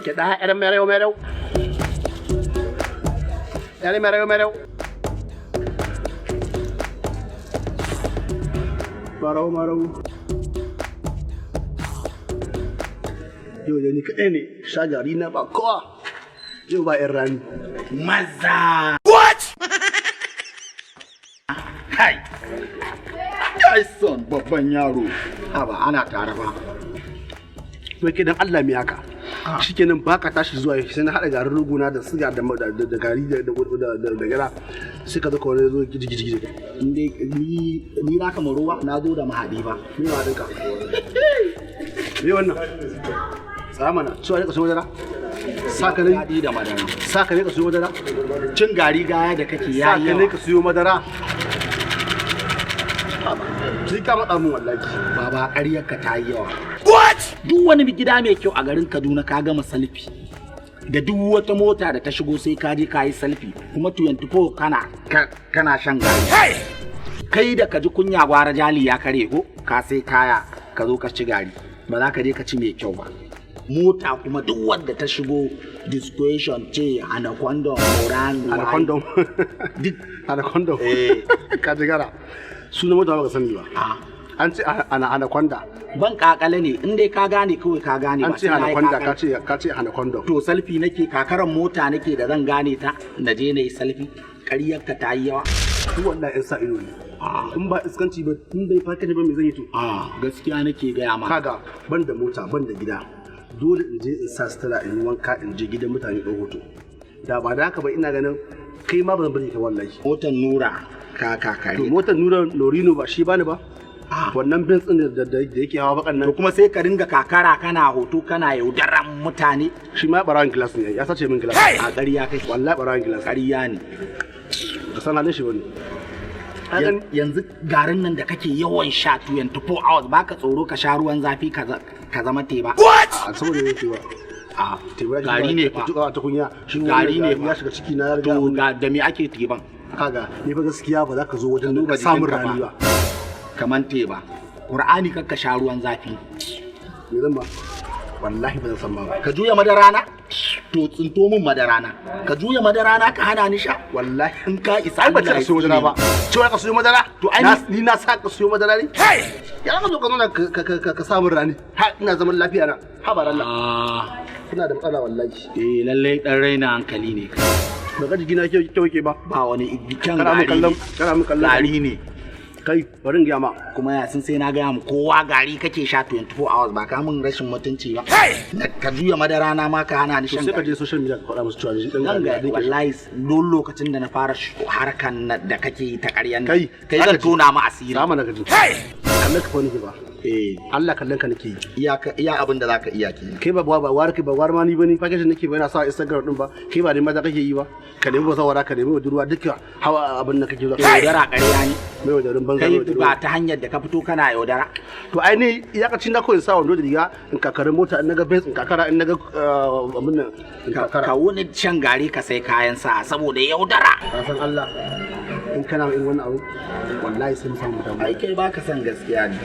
Gyaɗa yar mereu mereu. Yar mereu mereu. Marau marau. Yau da ni kaɗai ne, sha gari na ba kowa. Yau ba 'yan rani. Maza! What? Kai! Tyson babban yaro. Haba ana tare ba. Wai ke dan Allah me haka? Shikenan baka tashi zuwa sai na haɗa garin ruguna da siga da da gari da gara sai ka zo ka wani zo gidi gidi gidi. In dai ni na kama ruwa na zo da mahadi ba. Me ma dinka? Me wannan? Tsaya mana, cewa ne ka siyo madara? Sa ka ne Daɗi da madara. Sa ka ne ka siyo madara? Cin gari gaya da kake Sa yayi ka ne yawa. ka siyo madara? Sai ka matsa min wallahi. Baba ƙaryar ka ta yi yawa. What? Duk wani gida mai kyau a garin Kaduna ka gama salfi. Da duk wata mota da ta shigo sai ka je ka yi salfi kuma 24 kana shan gari. Kai da ka ji kunya gwara jali ya kare ko ka sai kaya ka zo ka ci gari ba za ka je ka ci mai kyau ba. Mota kuma duk wanda ta shigo discretion ce anaconda moran Anaconda. Duk Anaconda. Eh. Ka ji gara. Sunan mota ba ka sani ba. A An ce anaconda. Ban kakale ne in dai ka gane kawai ka gane An ba ce sai na yi anaconda ka kakale. ce ka ce anaconda. To selfie nake kakaran mota nake da zan gane ta na je na yi selfie ƙaryar ka ta yi yawa. Duk wallahi yan sa ido ne. In ba iskanci ba in dai faka ne ba me zan yi to? A gaskiya nake gaya ma. Kaga ban da mota ban da gida. Dole in je in sa sutura in yi wanka in je gidan mutane ɗau hoto. Da ba da haka ba ina ganin kai ma ba zan bari ka wallahi. Motar Nura ka To kakare. motar Nura Norino ba shi bani ba. Ah. Wannan Benz ɗin da yake hawa bakan To nan kuma sai ka ringa kakara kana hoto kana yaudaran mutane. Shi ma ɓarawan gilas ne ya sace min gilas. A ƙarya kai. Wallahi ɓarawan gilas. Ƙarya ne. Ka san halin shi bane. Yanzu garin nan da kake yawan sha 24 hours baka tsoro ka sha ruwan zafi ka zama teba. A saboda yake ba. A Teba gari ne fa. Tuka ta kunya. Shi Gari ne wannan fa. ya shiga ciki na ya riga. To da me ake teban? Kaga ni fa gaskiya ba za ka zo wajen Duba ka samun jikinka rani fa. ba. Kaman teba. Qur'ani kar ka sha ruwan zafi. Me zan ba? Wallahi ba zan san ba. Ka juya madara na? To tsinto min madara na. Ka juya madara na ka hana ni sha? Wallahi In ka isa ai ba ce Allah ka ya siyo madara tsine ba. Cewa ka siyo madara? To ai Ni na sa ka siyo madara ne? Ya ka zo ka zauna ka samun rani. Ha ina zaman lafiya na. Ha ba Allah. Ah, Kuna da matsala wallahi. eh lallai dan raina hankali ne. Ba ga jikina kyau kyau yake ba. Ba wani kyan Kana mun gari. kallon kana mun kallon Gari ne. Kai bari in gaya ma. Kuma ya sun sai na gaya mu kowa gari kake sha 24 hours ba ka mun rashin mutunci ba. Ka juya madara na ma ka hana ni To shan sai ka gari. je social media ka faɗa musu cewa ni dan Zan gari ga ne. wallahi don lokacin da na fara harkan da kake yi ta ƙaryan nan, Kai, kai zaka zan ji. tona ma asiri. Sama na gaji. Kallon ka fa nake ba. Eh, Allah kallon ka nake yi. iya abin da zaka iya kenan. Kai ba ba war kai ba war ma ni bane package nake ba ina sa Instagram din ba kai ba ne maza kake yi ba ka nemi bazawara ka nemi budurwa duka hawa abin da kake zuwa Yaudara ƙarya ne. mai wadarin banza Kai mai wadarin ba ta hanyar da ka fito kana yaudara. To ai ni iyakacin na koyi sa wando da riga in kakarin mota in naga Benz in kakara in naga abin nan in kakara. Ka wani shan gari ka sai kayan sa saboda yaudara. Ka san Allah in kana irin wannan abu wallahi sai mu samu damuwa. Ai kai baka son gaskiya ne.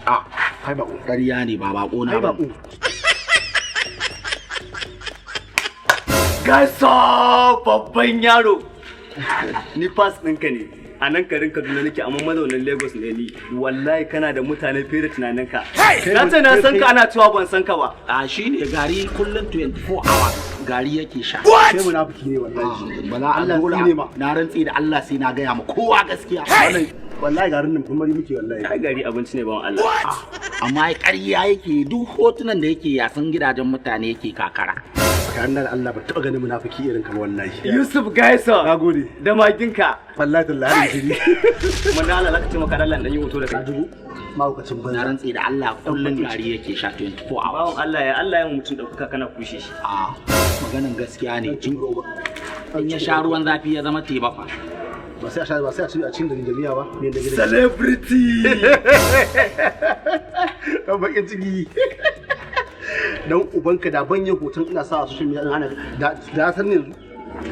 A Kai bako. ƙarya ne ba bako na Kai ba. bako. Gasa babban yaro. Ni pass ɗinka ne. A nan garin Kaduna nake amma mazaunin Lagos ne ni. Wallahi kana da mutane fiye da tunaninka. Na ce na san ka ana cewa ban san ka ba. A shi ne gari kullum 24 hours gari yake sha. Kai munafiki ne wallahi. Ba za a Allah dole tsine ma. na rantse da Allah sai na gaya ma kowa gaskiya. Wallahi garin nan kuma muke wallahi. Ai gari abinci ne bawan Allah. Amma ai ƙarya yake duk hotunan da yake yasan gidajen mutane yake kakara. Tsakanin da Allah ba taɓa ganin munafiki irin ka ba wallahi. Yusuf Gaisa. Nagode. Da maginka. Wallahi tallahi jiri. Mun da Allah zaka ce maka Allah dan yi hoto da kai. Dubu mahaukacin Na banza. rantse da Allah kullum gari yake sha 24 hours. Bawan Allah ya Allah ya mutum ɗaukaka kana kushe shi. A maganan gaskiya ne. In ya sha ruwan zafi ya zama teba fa. Ba sai a sha ba sai a ci a cin da miya ba. Me da gida. Celebrity. Dan bakin ciki. Dan ubanka da ban yin hoton ina sa a social media din hana da san yanzu.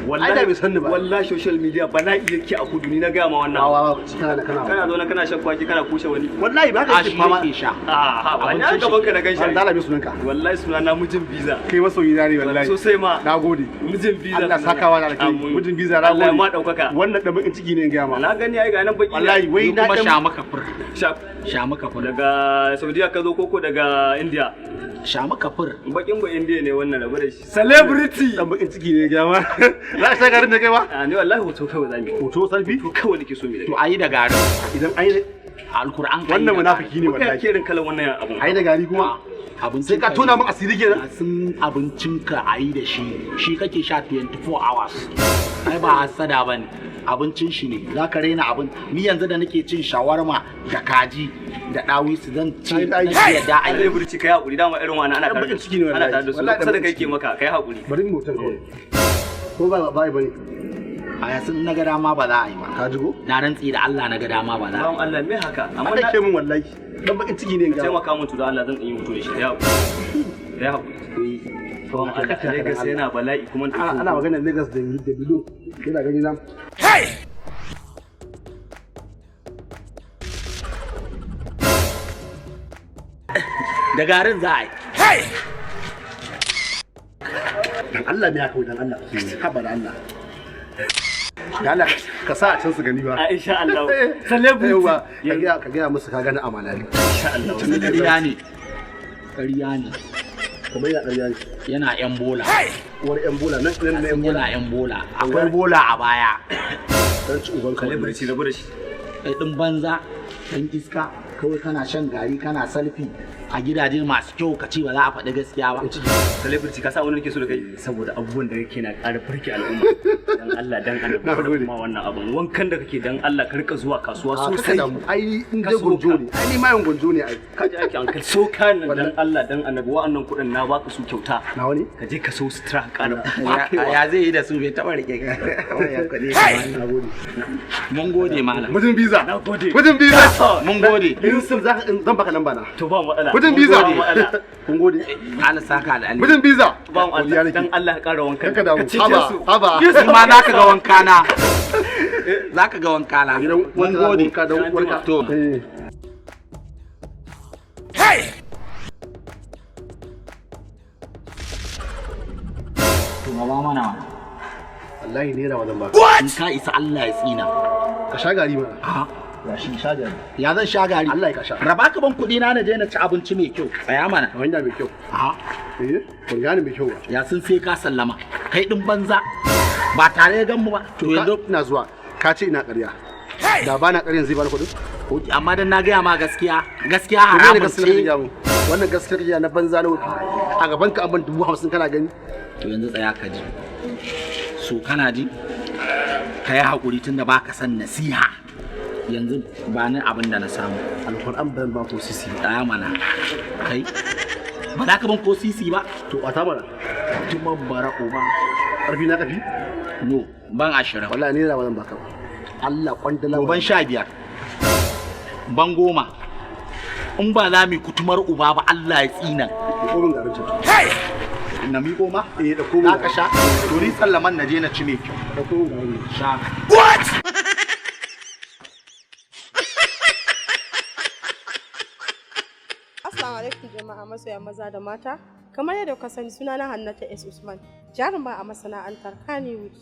Wallahi Ai da bai sanni ba. Wallahi social media bala'i yake a kudu, ni na gaya ma wannan. Awa kana da kana. Kana zo na kana shan kwaki kana kushe wani. Wallahi ba ka A yake shi fama. yake sha. Ah, ha ba ni a gaban ka na gan An shi. dala mai sunanka. Wallahi suna na Mijin Biza. Kai masoyi na ne wallahi. Sosai ma. Nagode. Mijin Biza. Allah sakawa da alkhairi. Amin. Mijin Biza, na Allah ya gode. ma daukaka. Wannan da bakin ciki ne in gaya ma. Na gani ai ga nan baki. Wallahi wai Ni na kuma dan sha maka fur. Sha. Sha maka fur. Daga Saudiya ka zo koko daga India? Sha maka fur. Bakin ba India ne wannan, rabu da shi. Celebrity. Dan bakin ciki ne gaya ma. Za ka sha garin da kai ba? A ni wallahi hoto kawai zamu yi. Hoto selfie? Hoto kawai nake so mu yi. To ayi da garin. Idan ai Alkur'an ayi wannan da munafiki ne Kuka wallahi. yake irin kalan wannan abun. Ai da gari kuma. garin. Abincin Sai ka tona min asiri kenan. Sun abincinka a yi da shi, shi kake sha 24 hours. Ai ba hasada ba ne, abincin shi ne za ka raina abin. Ni yanzu da nake cin shawarma da kaji da ɗawisu zan ci Ai, ai. na yadda a yi. Celebrity, kai hakuri, dama irin wannan ana Dan tare bakin ciki ne ana wallahi. tare da su. Wallahi Kusa da dan kai bakin ke maka, kai hakuri. Bari mu motar kawai. Ko ba ba bane. A yasin na ga dama ba za a yi ba. Ka jigo? Na rantsi da Allah na ga dama ba za a yi. Bawan Allah, me haka? Amma Amma na ke min wallahi. Dan bakin ciki ne in gaya ma. taimaka mun to da Allah, zan yi hoto da shi. Kai hakuri. Kai hakuri. Bawan Allah, Lagos yana bala'i kuma. Ana magana Lagos da Bilo. Yana gani na. Da garin za a yi. Dan Allah me haka, dan Allah. Haba da Allah. Da Allah ka sa a can su gani ba. A insha Allah. Celebrity. Yauwa, ka gaya musu ka gani a Malali. Insha Allah. Ƙarya ne, ƙarya ne. Kamar ya ƙarya ne. Yana yan bola. Uwar yan bola nan nan na yan bola. Yana yan bola, akwai bola a baya. Dan ci uban ka wallahi. Celebrity, rabu da shi. Kai ɗin banza, ɗan iska, kawai kana shan gari kana salfi a gidaje masu kyau, ka ce ba za a faɗi gaskiya ba. Celebrity, ka sa wani nake so da kai saboda abubuwan da kake na ƙara farke al'umma. Dan Allah dan Allah Na gode. kuma wannan abun wankan da kake, dan Allah ka rika zuwa kasuwa A kaka sosai. damu. Ai in Ka dai so gonjo ka. ne. Ai ni mayan gonjo ne ai. Ka ji aiki an kai so ka nan, dan Allah dan annabi, wa'annan kuɗin na baka su kyauta. Na wani? Ka je ka so sutura ka ƙara. Ya zai yi da su? Bai taɓa rike Na gode. Mun gode, malam. Mijin Biza. Na gode. Mijin Biza. Mun gode. Yusuf, za ka zan baka lamba na. To ba matsala. Mijin Biza. Ba matsala. Kun gode. Allah saka da alheri. Mijin Biza. Ba Godiya Allah nake. dan Allah ka ƙara wankan. Kanka damu. Ka cece Haba, su. haba. Ni ma za ka ga wanka na, za ka ga wanka na. Gidan Mun wata gode. ka da uwarka. To. Eh. To ba mana wani. Wallahi naira ba zan baka. In ka isa Allah ya tsina. Ka sha gari mana. A Ya shi sha gari. ya zan sha gari? Allah ya ka sha. Raba ka ban kuɗi na, na je na ci abinci mai kyau. Tsaya mana. A hanya mai kyau. A Eh, ban gane mai kyau ba. ya sun sai ka sallama. Kai ɗin banza, ba tare da ganmu ba. To yanzu ina zuwa. Ka ce ina ƙarya. Da ba na ƙaryan zai bani kuɗin? Ok, amma dan na gaya ma gaskiya, gaskiya To me ne haramun gaskiyar kake ce. gaya mun? Wannan gaskiyar kake gaya na banza na wofi. A gaban ka an ban 50,000 kana gani. To yanzu tsaya ka ji. So kana ji? Ka yi haƙuri tunda ba ka san nasiha. Yanzu ba ni abin da na samu. Alƙur'an ban ba ko sisi ba. Tsaya mana. Kai? Ba za ka ban ko sisi ba? To ƙwata mana. Tuman bara uba. Ƙarfi na ƙarfi? No, ban 20. Wallahi naira ba zan baka ba. Allah kwandala. To ban 15. Ban 10. In ba za mu yi kutumar uba ba Allah ya tsina. Ko min garin can. Na miƙo ma? Eh, da ko min. Za ka sha? To ni sallaman na je na ci mai kyau. Da ko min garin. Sha. Assalamu alaikum jama'a masoya maza da mata. Kamar yadda kuka sani, sunana Hannatu S Usman, jaruma a masana'antar Kannywood.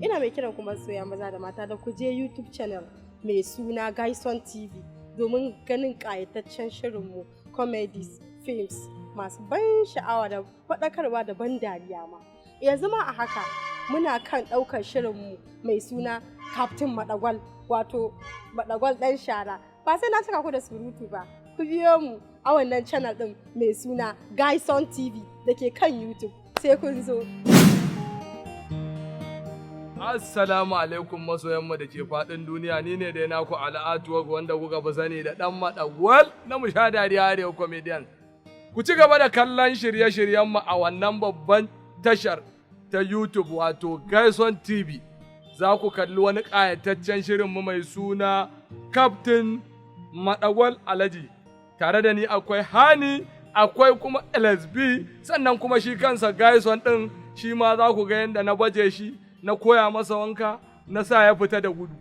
Ina mai kiran ku masoya maza da mata da ku je YouTube channel mai suna Gaison TV domin ganin ƙayataccen shirinmu, comedies, films masu ban sha'awa da faɗakarwa da ban dariya ma. Yanzu ma a haka muna kan ɗaukar shirinmu mai suna Captain Madagwal, wato Madagwal ɗan shara. Ba sai na cika ku da surutu ba. Ku biyo mu a wannan channel ɗin mai suna Gaison TV da ke kan YouTube. Sai kun zo. Assalamu alaikum masoyanmu da ke faɗin duniya, ni ne dai naku Al'atuwak, wanda kuka fi sani da ɗan maɗagwal na musha dariya Arewa Comedian. Ku ci gaba da kallon shirye-shiryenmu a wannan babban tashar ta YouTube, wato Gaison TV. Za ku kalli wani ƙayataccen shirinmu mai suna Captain Maɗagwal Alaji. Tare da ni akwai Hani, akwai kuma LSB, sannan kuma shi kansa Gaison ɗin shi ma za ku ga yadda na baje shi. Na koya masa wanka, na sa ya fita da gudu.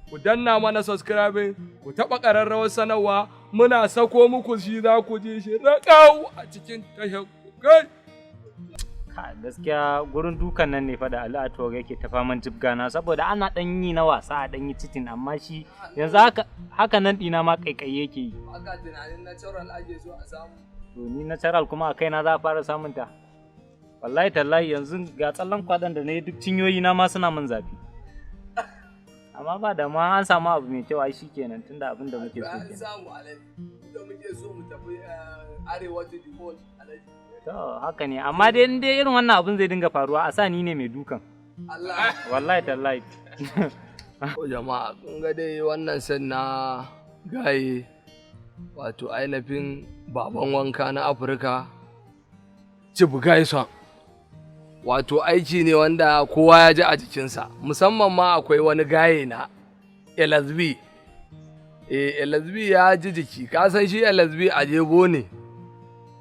Ku danna mana subscribing, ku taɓa ƙararrawar sanarwa, muna sako muku shi za ku ji shi raƙau a cikin tashar kai. Ka gaskiya gurin dukan nan ne fa da Ali Atuwa yake ta faman jibgana, saboda ana dan yi na wasa, a dan yi citin, amma shi yanzu haka haka nan dina ma kaikayi yake yi. Aka tunanin natural ake so a samu. To ni natural kuma a kaina za a fara samun ta? Wallahi tallahi, yanzu ga tsallan kwaɗon da na yi, duk cinyoyi na ma suna min zafi. Amma ba da ma an samu abu mai kyau ai shikenan, tunda abin da muke so An kenan. samu, Alhaji, da muke so mu tafi arewa to the world, Alhaji. To haka ne, amma dai in dai irin wannan abin zai dinga faruwa, a sa ni ne mai dukan. Allah. Wallahi tallahi. Jama'a, kun ga dai wannan sen na gaye, wato ainihin baban wanka na Afirka, Chief Gaison. Wato aiki ne wanda kowa ya ji a jikinsa, musamman ma akwai wani gaye na LSB. Eh, LSB ya ji jiki. Ka san shi LSB a jego ne,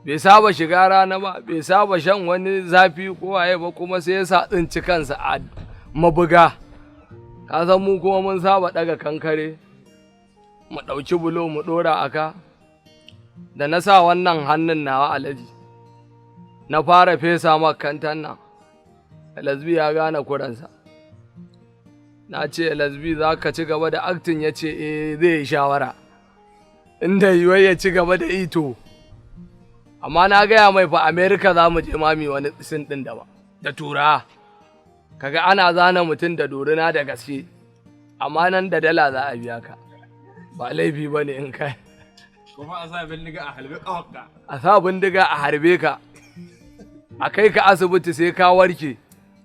bai saba shiga rana ba, bai saba shan wani zafi ko waye ba, kuma sai ya sa tsinci kansa a mabuga. Ka san mu kuma mun saba ɗaga kankare, mu ɗauki bulo mu ɗora a ka. Da na sa wannan hannun nawa, Alaji, na fara fesa kantan nan, LSB ya gane kuransa. Na ce, "LSB, za ka ci gaba da acting?" Ya ce eh, zai yi shawara inda yiwuwar ya ci gaba da ito. Amma na gaya mai fa America za mu je mami wani scene ɗin daban da tura kaga ana zana mutum da dorina da gaske, amma nan da dala za a biya ka, ba laifi ba ne in kai. Kuma a sa bindiga a halbe ƙawarka. A sa bindiga a harbe ka, a kai ka asibiti, sai ka warke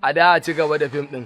a da a ci gaba da fim ɗin.